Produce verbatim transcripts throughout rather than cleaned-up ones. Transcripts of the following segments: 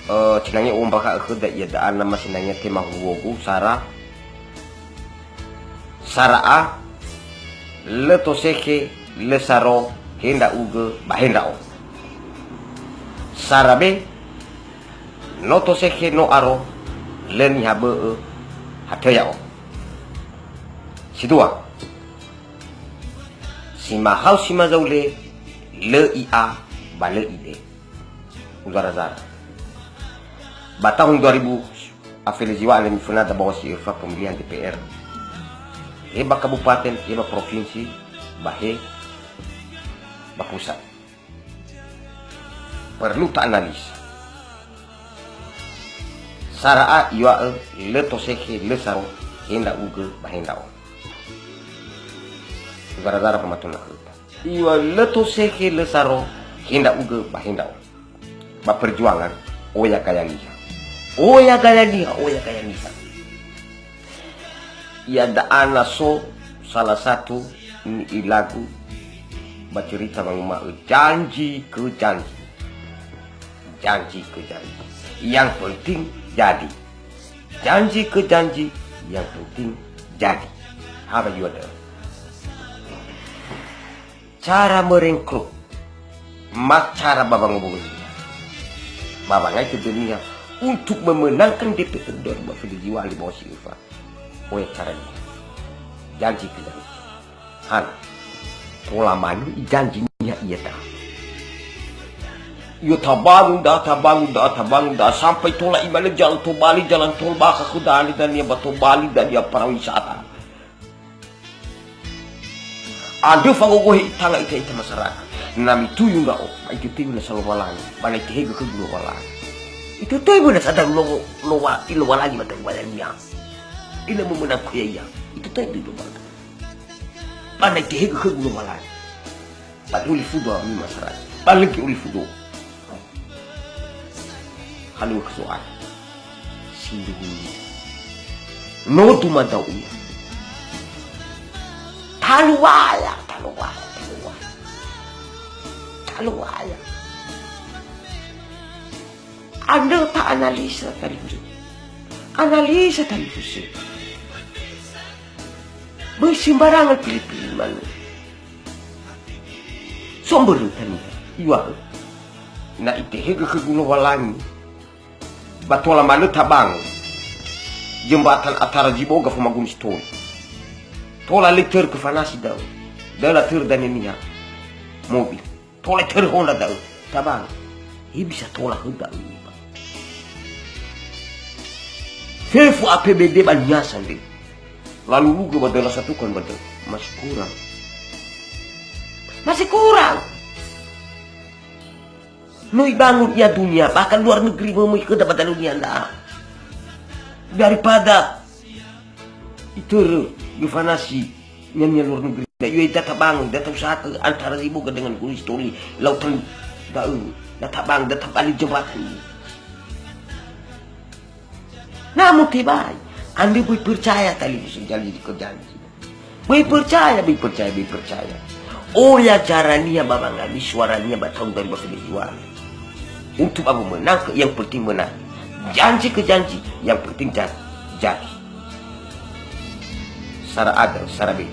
Eh, sinangea ombakha'ö khöda iada'a nama sinangea tema huhuogu, sara. Sara A, lö tosekhe, lö saro, he ndra'ugö, ba he ndra'o. Sara B, no tosekhe, no aro, lö niha bö'ö, ha tö ya'o. Si dua, si mahau si mazaule, lö i'a, ba lö ide. Uzara-zara. Ba tahun dua ribu, afele ziwa ale mifönada ba wasi öfa pemilihan D P R. He ba kabupaten, he ba provinsi, ba he ba pusat. Perlu ta'analisa. Sara A iŵa'ö, lö tosekhe, lö saro, he ndra'ugö, ba he ndra'o. Uzara-zara pamatuna'öta. Iŵa'ö lö tosekhe, lö saro, he ndra'ugö, ba he ndra'o. Ba perjuangan, oya gaya niha. Oya gaya niha, oya gaya niha. Iada'a na so salah satu ni'ilagu ba cerita wanguma'ö janji ke janji. Janji ke janji. Yang penting jadi. Janji ke janji, yang penting jadi. Haba yua da'ö. Cara merengkrok, ma cara ba wangobongi niha. Ba wangai tödö niha untuk memenangkan D P R dua ribu dua puluh dua ba wasi öfa. Oya cara niha. Janji ke janji. Hana. Tola manö ijanji niha iada'a. Yo tabangun da'a, tabangun da'a, tabangun da'a, sampai tola imanö jalan tobali, jalan tol bakha khö dania, dania ba tobali, dania pariwisata. Andrö fangogohe itanga ita-ita masyarakat. Na mituyu ndra'o, ba itetewi nasa Lowalangi, ba na itehegö khögu Lowalangi. Itetewi nasa dalu lowo-, lowa-, Lowalangi ba dalu bayania. Ina memenangku ya'ia. Itetewi Lowalangi. Ba na itehegö khögu Lowalangi. Ba lö olifudo ami masyarakat. Ba lö gö olifudo. Halöŵö khö Zo'aya. Sindruhuni. No dumadao ia. Taluaya, taluaya, taluaya. Taluaya. Andrö ta'analisa talifusö. Analisa talifusö. Böi sembarangan pili-pili manö. So mböröta niha, iŵa'ö, na itehegö khögu Lowalangi, ba tola manö tabangun jembatan Atara Ziboga Famaguno Sitoli. Tola lö itörö kö fanasi da'ö, da'ö latörö dania niha mobil. Tola itörö honda da'ö, tabangun. He bisa tola hö da'ö niha. Fefu A P B D ba niha sandre. Lalu lugö ba döla satukan ba da'ö. Masih kurang. Masih kurang. No ibangun ia dunia, bahkan luar negeri möi khöda ba dalunia nda. Daripada itörö, ifanasi, niha-niha luar negeri. Da, yoi da tabangun, da tausahakan antara Ziboga dengan Gunung Sitoli, lautan da'ö, da tabangun, da tabali jembatan ini. Namun tebai, andrö böi percaya talifusö janji ke janji. Böi percaya, böi percaya, böi percaya. Oya cara niha ba wangai suara niha ba tahun dua ribu dua puluh dua. Untuk apa menang ke, yang penting menang. Janji ke janji, yang penting ja-, jadi. Sara A, sara B.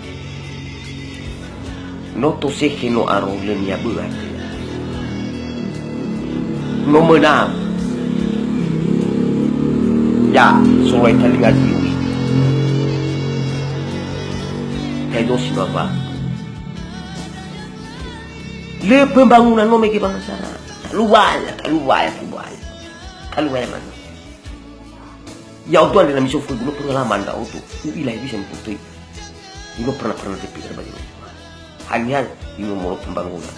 No tosekhe, no aro, lö niha bö'ö. No menang. Ya, solo'ö talinga ziui. Kaedosi baba. Lö pembangunan no mege bangsa. Taluaya, taluaya, taluaya. Taluaya manö. Ya'odo andre na misofu khögu, no pengalaman ndra'odo. U'ila he bisa mututui. Ino pernah-pernah D P R ba ino. Hanya ino molo pembangunan.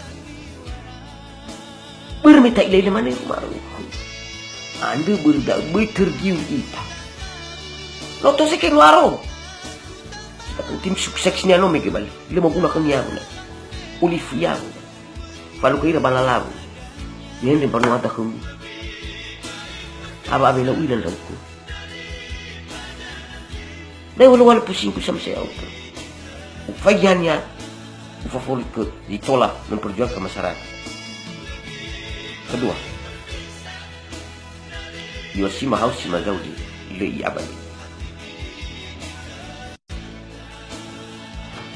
Börö me ta'ila-ila manö ma'ökhö. Andrö börö da'ö böi tergiur ita. No tosekhe, no aro. Tim sukses niha no mege bali. Lö moguna khönia guna. Olifu ia guna. Falukö ira ba lalawu. Niha andre mbanua ada khömi. Awa-awa lau ira ndra'ugö. Dai wali-wali pusingku sama saya auto. Ufaigania, ufafolike, zi tola memperjuangkan masyarakat. Kedua, Yosima hau si mazauli, lö i'abali.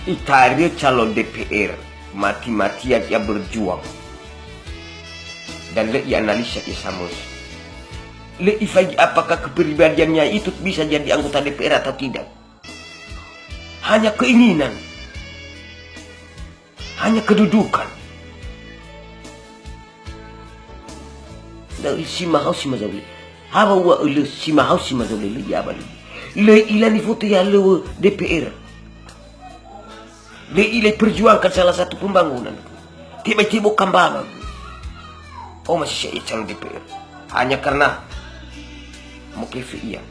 Itaria calon D P R, mati-matian ia berjuang. Dan lö i'analisa ia samösa. Lö ifaigi apakah kepribadiannya itu bisa jadi anggota D P R atau tidak. Hanya keinginan. Hanya kedudukan. Da'ö si mahau si mazauli. Hawa ua ölö si mahau si mazauli lö ia abali. Lö ila nifoto ya lö D P R. Lö ila perjuangkan salah satu pembangunan. Tebai tebo kambama. Oh, masih saya calon D P R. Hanya karena mau kefe ia.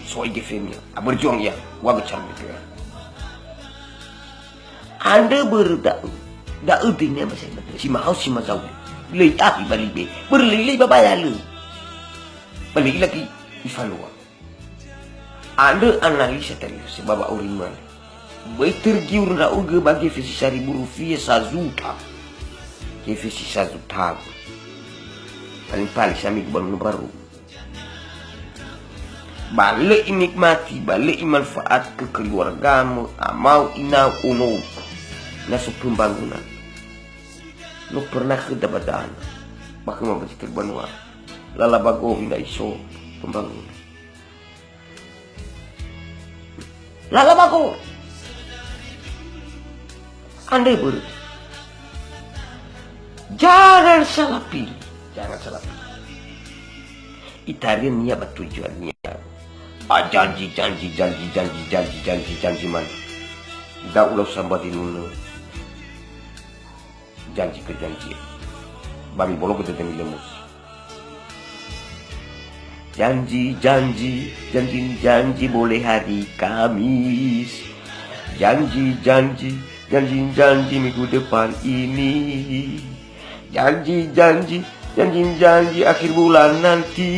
Soal D P R-nya. Ah, berjuang ia. Ua calon D P R. Andrö börö da'ö, da'ö döi niha ba sa'ae da'ö, si mahau si mazauli. Lö i'afi ba libe, börö lö i'ila ba baya lö. Ba lö i'ila göi ifalua. Andrö analisa talifusö ba wa'auri mane. Böi tergiur ndra'ugö ba gefe si saribu rufiah sazuta. Gefe si sazuta. Paling-paling samigu ba mbaru. Ba lö inikmati, ba lö imanfaat ke keluargamö, amau, inau, onou. Na so pembangunan. No pernah khöda ba dana. Ba khöma ba zi terbanua. Lala ba gowi na iso pembangunan. Lala ba gowi. Andrö börö. Jangan salah pilih. Jangan salah pilih. Itaria niha ba tujuannia. Ah, janji, janji, janji, janji, janji, janji, janji man. Da'u lau sambua zinunö. Janji ke janji. Ba mibologö dödömi lö musi. Janji, janji, janji, janji boleh hari Kamis. Janji, janji, janji, janji minggu depan ini. Janji, janji, janji, janji akhir bulan nanti.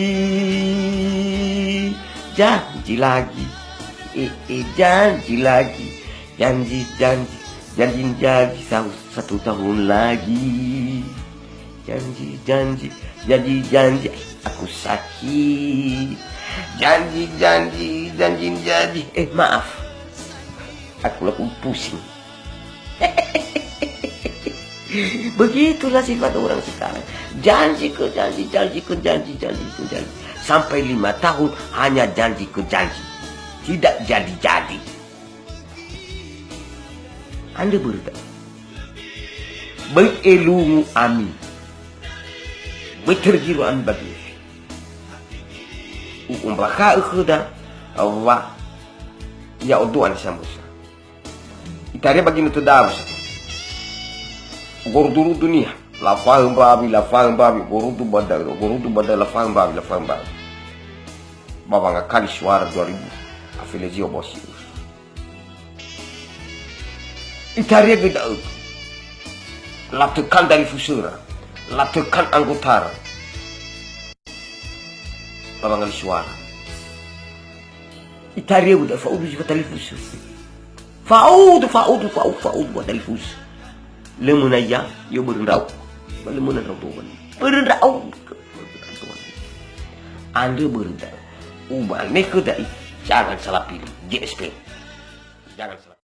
Janji lagi, eh, eh, janji lagi. Janji, janji, janji, janji, sa-, satu tahun lagi. Janji, janji, janji, janji, aku sakit. Janji, janji, janji, janji, eh, maaf. Aku laku pusing. Begitulah sifat orang sekarang. Janji ke janji, janji ke janji, janji ke janji. Sampai lima tahun hanya janji ke janji. Tidak jadi-jadi. Andrö börö da'ö. Böi elungu ami. Böi tergiur ami ba gefe. U'ombakha'ö khöda wa ya'odo ani samösa. Itaria ba ginötö da'ö sa. Gorudu-rudu niha. Lafaö mbawi, lafaö mbawi, gorudu ba da'ö, gorudu ba da'ö, lafaö mbawi, lafaö mbawi. Ba wangakali suara dua ribu, Afelezio Bosi. Itaria göi da'ö. Latökan dalifusöra, latökan anggotara. Ba wangali suara. Itaria göi da'ö fa'udu zi fatalifusö. Fa'udu, fa'udu, fa'udu, fa'udu ba dalifusö. Lö möna ia, yo börö ndra'o. Ba lö möna ndra'o doa. Börö ndra'o. Andrö börö da'ö. Umane khöda i, jangan salah pilih. G S P. Jangan salah.